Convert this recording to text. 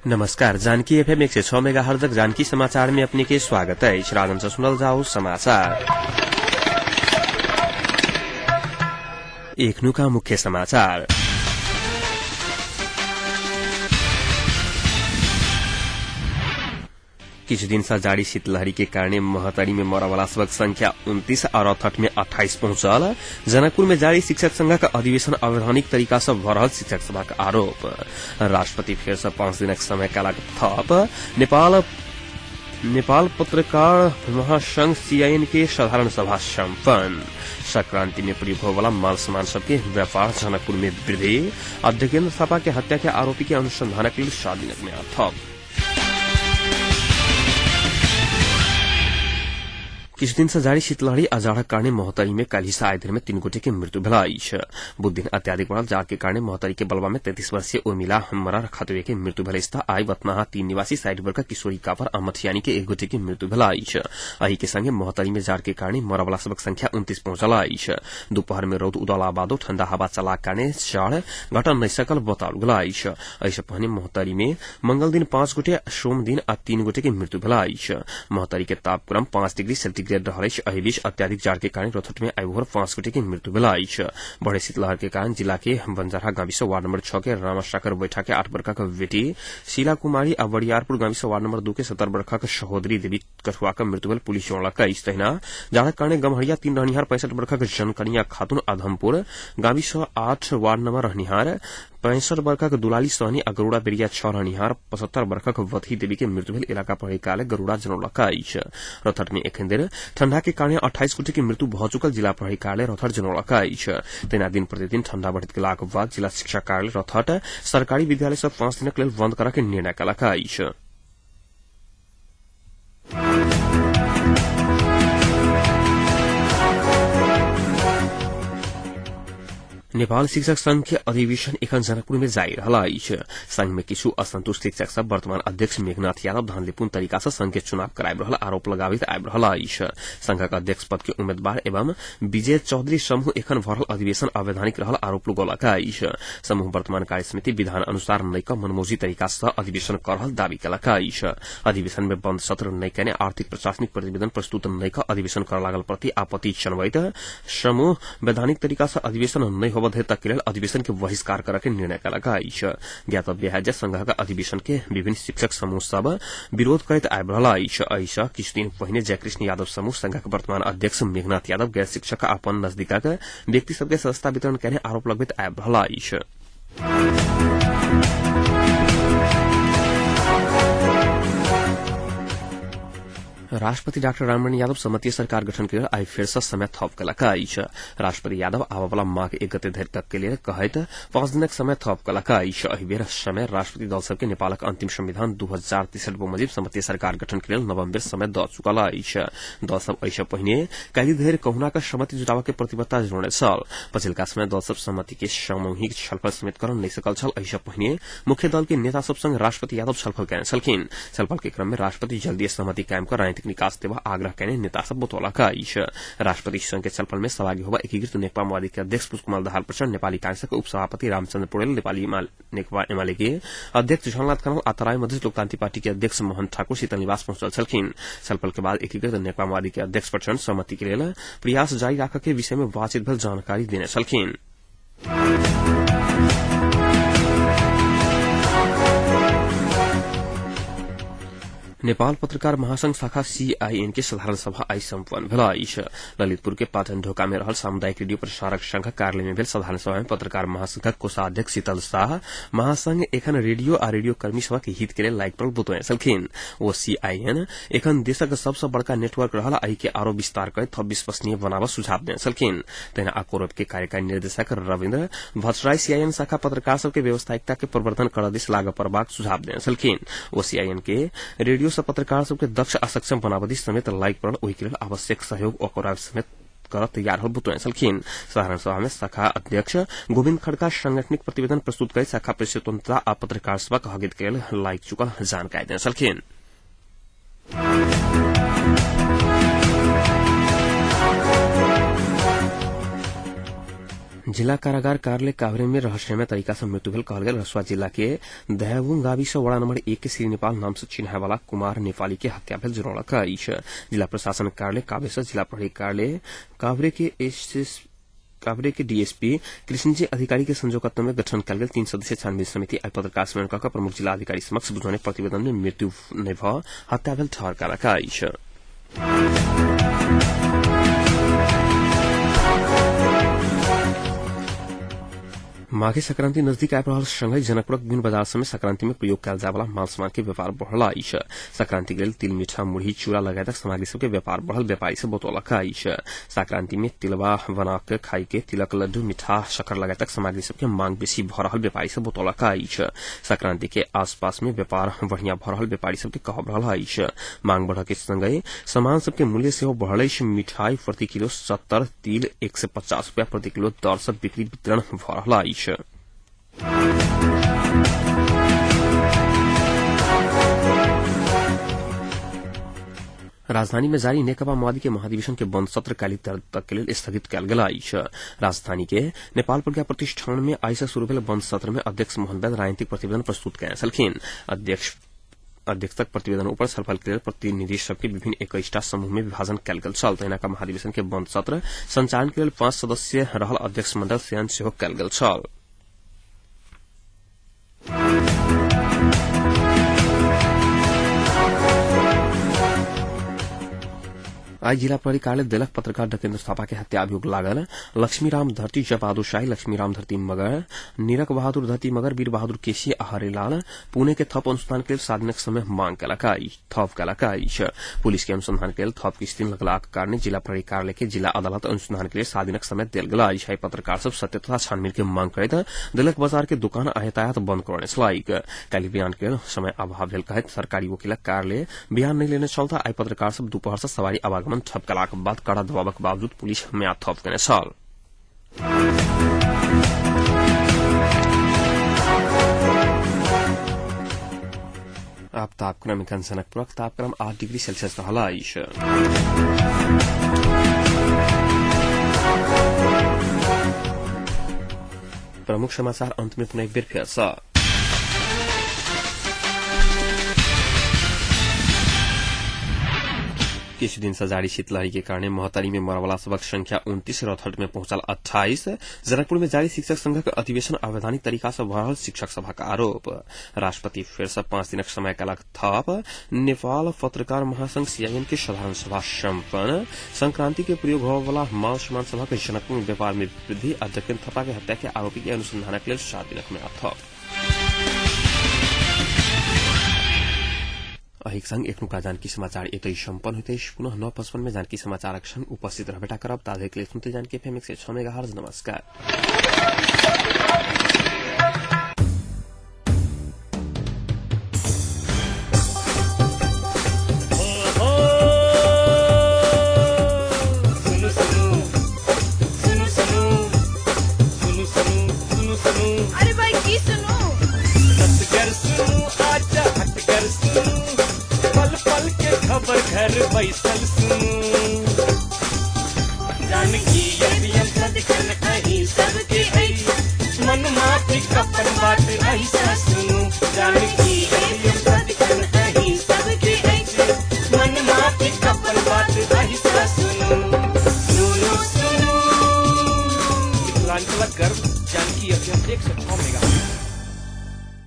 नमस्कार, जानकी एफएम 106 मेगाहर्जक जानकी समाचार में अपने के स्वागत अछि। राजन से सुनल जाओ समाचार। एखनुका मुख्य समाचार। किछु दिन सँ जारी शीतलहरी के कारणे महोत्तरी में मरऽवला सबक संख्या 29 आ रौतहट में 28 पहुंचल। जनकपुर में जारी शिक्षक संघक अधिवेशन अवैधानिक तरीका सँ भऽ रहल शिक्षक सभक आरोप। राष्ट्रपति फेर सँ 5 दिनक समय कालक थप। नेपाल नेपाल पत्रकार महासंघ सीआईएन के साधारण सभा सम्पन्न। संक्रांति में प्रयोग होवला माल सामान सबके व्यापार जनकपुर में वृद्धि। अध्यक्ष थापा के हत्या के आरोपी के अनुसंधानक लेल 7 दिनक म्याद थप। किछु दिन से जारी शीतलहरी आ जाड़क कारणे महोत्तरी में काल्हि सँ आइ धरि में 3 गोटे के मृत्यु भेल अछि। बुध दिन अत्याधिक बढ़ल जाड़ के कारणे महोत्तरी के बलवा में 33 वर्षीय उर्मिला मरार खतुए के मृत्यु भेल अछि। आइ बतनाहा 3 निवासी 60 वर्षक किशोरी कापर आ मठियानी के 1 गोटे के मृत्यु भेल अछि। एहि के संगे महोत्तरी में जाड़ के कारणे मरऽवला सबक संख्या 29 पहुंचल अछि। दुपहर में रौद उदला बादो ठंडा हवा चलाक कारणे जाड़ घटन नहि सकल बताओल गेल अछि। एहि सँ पहिने महोत्तरी में मंगल दिन 5 गोटे, सोम दिन आ 3 गोटे के मृत्यु भेल अछि। महोत्तरी के तापक्रम 5 डिग्री सेंटीग्रेड रहल अछि। एहि बीच अत्याधिक जाड़ के कारण रौतहट में आइ भोर 5 गोटे के मृत्यु भेल अछि। बढ़े शीतलहर के कारण जिला के बंजारहा गाविस वार्ड नंबर 6 के रामासागर बैठा के 8 बरखक बेटी शीला कुमारी आ बरियारपुर गाविस वार्ड नंबर 2 के 70 बरखक सहोदरी देवी कठुआ के मृत्यु भेल पुलिस जनौलक अछि। तहिना जाड़क कारणे गम्हरिया 3 रहनिहार 65 बरखक जनकनिया खातून आ धमपुर गाविस 8 वार्ड नंबर रहनिहार 65 बरखक दुलाली सहनी आ गरुड़ा बेरिया 6 रहनिहार 75 बरखक वतही देवी के मृत्यु भेल इलाका प्रहरी कार्यालय गरुड़ा जनौलक अछि। रौतहट में एखन धरि ठंडा के कारणे 28 गोटे के मृत्यु भऽ चुकल जिला प्रहरी कार्यालय रौतहट जनौलक अछि। तहिना दिन प्रतिदिन ठंडा बढ़ैत गेलाक बाद जिला शिक्षा कार्यालय रौतहट सरकारी विद्यालय सब 5 दिनक लेल बंद करऽ के निर्णय कयलक अछि। नेपाल शिक्षक संघ के अधिवेशन एखन जनकपुर में जारी रहल अछि। संघ में किछु असंतुष्ट शिक्षक सब वर्तमान अध्यक्ष मेघनाथ यादव धांधलीपूर्ण तरीका से संघ के चुनाव कराबि रहल आरोप लगाबैत आबि रहल अछि। संघक अध्यक्ष पद के उम्मीदवार एवं विजय चौधरी समूह एखन भऽ रहल अधिवेशन अवैधानिक रहल आरोप लगौलक अछि। समूह वर्तमान कार्य समिति विधान अनुसार नहि कऽ मनमौजी तरीका सँ अधिवेशन कऽ रहल दावी केलक अछि। अधिवेशन में बंद सत्र नहि कयने आर्थिक प्रशासनिक प्रतिवेदन प्रस्तुत नहि कऽ अधिवेशन करऽ लागल प्रति आपत्ति जनबैत समूह वैधानिक तरीका सँ अधिवेशन नहि होबऽ धरि तक के लेल अधिवेशन के बहिष्कार करऽ के निर्णय केलक अछि। ज्ञातव्य है जे संघक अधिवेशन के विभिन्न शिक्षक समूह सब विरोध करैत आबि रहल अछि। एहि सँ किछु दिन पहिने जयकृष्ण यादव समूह संघक वर्तमान अध्यक्ष मेघनाथ यादव गैर शिक्षक आ अपन नजदीकक व्यक्ति सबके सस्ता वितरण कयने आरोप लगबैत आबि रहल अछि। राष्ट्रपति डाक्टर राममणि यादव सहमति सरकार गठन के लेल आइ फेर सँ समय थप केलक अछि। राष्ट्रपति यादव आबयवला माघ 1 गते धरि तक के लेल कहैत 5 दिनक समय थप केलक अछि। एहि बेर समय राष्ट्रपति दल सबके नेपालक अंतिम संविधान 2063 बमोजिम सहमति सरकार गठन के लेल नवम बेर समय दऽ चुकल अछि। दल सब एहि सँ पहिने काल्हि धरि कहुना कऽ सहमति जुटाबय के प्रतिबद्धता जनौने छल। पछिलका समय दल सब सहमति के सामूहिक छलफल समेत करऽ नहि सकल छल। एहि सँ पहिने मुख्य दल के नेता सब संग राष्ट्रपति यादव छलफल कयने छलखिन। छलफल के क्रम में राष्ट्रपति जल्दी सहमति कायम कर राजनीतिक निकास देबा आग्रह कयने नेता सब बतौलक अछि। राष्ट्रपति संघ के छलफल में सहभागी होबा एकीकृत नेकपा माओवादी के अध्यक्ष पुष्पकमल दाहाल प्रचण्ड, नेपाली कांग्रेसक उपसभापति रामचंद्र पौडेल, नेपाली नेकपा एमाले के अध्यक्ष झलनाथ खनाल आ तराई मधेश लोकतांत्रिक पार्टी के अध्यक्ष मोहन ठाकुर शीतल निवास पहुंचल छलखिन। छलफल के बाद एकीकृत नेकपा माओवादी के अध्यक्ष प्रचण्ड सहमति के लेल प्रयास जारी राखऽ के विषय में बातचीत भेल जानकारी देने छलखिन। नेपाल पत्रकार महासंघ शाखा सीआईएन के साधारण सभा आइ सम्पन्न भेल अछि। ललितपुर के पाटन ढोका में रहल सामुदायिक रेडियो प्रसारक संघ कार्यालय में भेल साधारण सभा में पत्रकार महासंघक कोषाध्यक्ष शीतल शाह महासंघ एखन रेडियो आ रेडियो कर्मी सभक हित के लेल लागि पड़ल बतौने छलखिन। ओ सीआईएन एखन देशक सबसँ बड़का नेटवर्क रहल आ एहि के आरो विस्तार करैत थप विश्वसनीय बनाबऽ सुझाव देने छलखिन। तहिना आकोरब के कार्यकारी निर्देशक रविन्द्र भट्टराई सीआईएन शाखा पत्रकार सबके व्यावसायिकता के प्रवर्धन करऽ दिस लागऽ पड़बाक सुझाव देने छलखिन। ओ सीआईएन के रेडियो सँ पत्रकार सबके दक्ष आ सक्षम बनाबऽ दिस समेत लागि पड़ल ओहि के लेल आवश्यक सहयोग ओकरा समेत करऽ तैयार होल बतौने छलखिन। साधारण सभा में शाखा अध्यक्ष गोविंद खड़का सांगठनिक प्रतिवेदन प्रस्तुत करैत शाखा प्रेस स्वतंत्रता आ पत्रकार सभक हक के लेल लागि चुकल जानकारी देने छलखिन। जिला कारागार कार्यालय काभ्रे में रहस्यमय तरीका से मृत्यु भेल कहल गेल रसुआ जिला के दहबुंग गावी से वड़ा नंबर 1 के श्री नेपाल नाम से चिन्हाय वाला कुमार नेपाली के हत्या भेल जनौलक अछि। जिला प्रशासन कार्यालय काभ्रे से जिला प्रहरी कार्यालय काभ्रे के काभ्रे के डीएसपी कृष्णजी अधिकारी के संजोगत्व में गठन कयल गेल 3 सदस्यीय छानबीन समिति आइ पत्रकार सम्मेलन कऽ प्रमुख जिला अधिकारी समक्ष बुझौने प्रतिवेदन में मृत्यु नहि भऽ हत्या भेल ठहर कयलक अछि। माघे संक्रांति नजदीक आबि रहल संगहि जनकपुरक विभिन्न बाजार सभ में संक्रांति में प्रयोग कयल जाय वाला माल सामान के व्यापार बढ़ल अछि। संक्रांति के लेल तिल, मीठा, मुरही, चूड़ा लगायतक सामग्री सब के व्यापार बढ़ल व्यापारी सब बतौलक अछि। संक्रांति में तिलवा बना के खाई के तिलक, लड्डू, मीठा, शक्कर लगायतक सामग्री सब के मांग बेसी भऽ रहल व्यापारी सब बतौलक अछि। संक्रांति के आसपास में व्यापार बढ़िया भऽ रहल व्यापारी सब के कहब रहल अछि। मांग बढ़ के संगहि सामान सब के मूल्य सेहो बढ़ल अछि। मिठाई प्रति किलो 70, तिल 150 रुपया प्रति किलो दर से बिक्री वितरण भऽ रहल अछि। राजधानी में जारी नेकपा माओवादी के महाधिवेशन के बंद सत्र काल्हि तक के लेल स्थगित कयल गेल अछि। राजधानी के नेपाल प्रज्ञा प्रतिष्ठान में आइ से शुरू भेल बंद सत्र में अध्यक्ष मोहन वैद्य राजनीतिक प्रतिवेदन प्रस्तुत कयने छलखिन। अध्यक्षक प्रतिवेदन ऊपर छलफल के लेल प्रतिनिधि सबके विभिन्न 21टा समूह में विभाजन कयल गेल छल। तहिना का महाधिवेशन के बंद सत्र संचालन के लेल 5 सदस्य रहल अध्यक्ष मंडल चयन सेहो कयल गेल छल। आइ जिला प्रहरी कार्यालय देलक पत्रकार डकेन्द्र थापा के हत्या अभियोग लागल लक्ष्मीराम धरती, जयबहादुर शाही, लक्ष्मीराम धरती मगर, नीरक बहादुर धरती मगर, वीर बहादुर केसी आ हरिलाल पुणे के थप अनुसंधान के लेल 7 दिनक समय मांग कयलक थप कयलक अछि। पुलिस के अनुसंधान के लेल थप किछु दिन लगलाक कारणे जिला प्रहरी कार्यालय के जिला अदालत अनुसंधान के लेल 7 दिनक समय देल गेल अछि। पत्रकार सब सत्य तथा छानबीन के मांग करैत देलक बाजार के दुकान आ यातायात बंद करौने छलैक। काल्हि बयान के लेल समय अभाव भेल कहैत सरकारी वकीलक कार्यालय बयान नहि लेने छल त आइ पत्रकार सब दुपहर से सवारी आवागमन ठप कयलाक बाद कड़ा दबावक बावजूद पुलिस म्याद थप केने छल। आब तापक्रम एखन जनकपुरक तापक्रम 8 डिग्री सेल्सियस रहल अछि। प्रमुख समाचार अंत में पुनः एक बेर फेर सँ। किछु दिन से जारी शीतलहरी के कारणे महोत्तरी में मरवला सबक संख्या 29, रौतहट में पहुंचल 28। जनकपुर में जारी शिक्षक संघक अधिवेशन अवैधानिक तरीका से भऽ रहल शिक्षक सभा का आरोप। राष्ट्रपति फेर से 5 दिनक समय कलक थप। नेपाल पत्रकार महासंघ सीआईएन के साधारण सभा सम्पन्न। संक्रांति के प्रयोग होवला माल सामान सभक जनकपुर में व्यापार में वृद्धि आ जकेन्द्र थापा के हत्या के आरोपी के अनुसंधानक लेल 7 दिनक म्याद थप। एहिक संग एखनुका जानकी समाचार एतै सम्पन्न होइत अछि। पुनः 9:55 में जानकी समाचारक संग उपस्थित रहबेटा करब। ताधरि के लेल सुनते जानकी एफएम 106 मेगाहर्ट्ज। नमस्कार। सुनु सुनु सुनु सुनु सुनु सुनु सुनु सुनु। अरे भाई की सुनू? कर सुनु आजा हट कर सुनु, पल पल के खबर घर बैसल सुनु।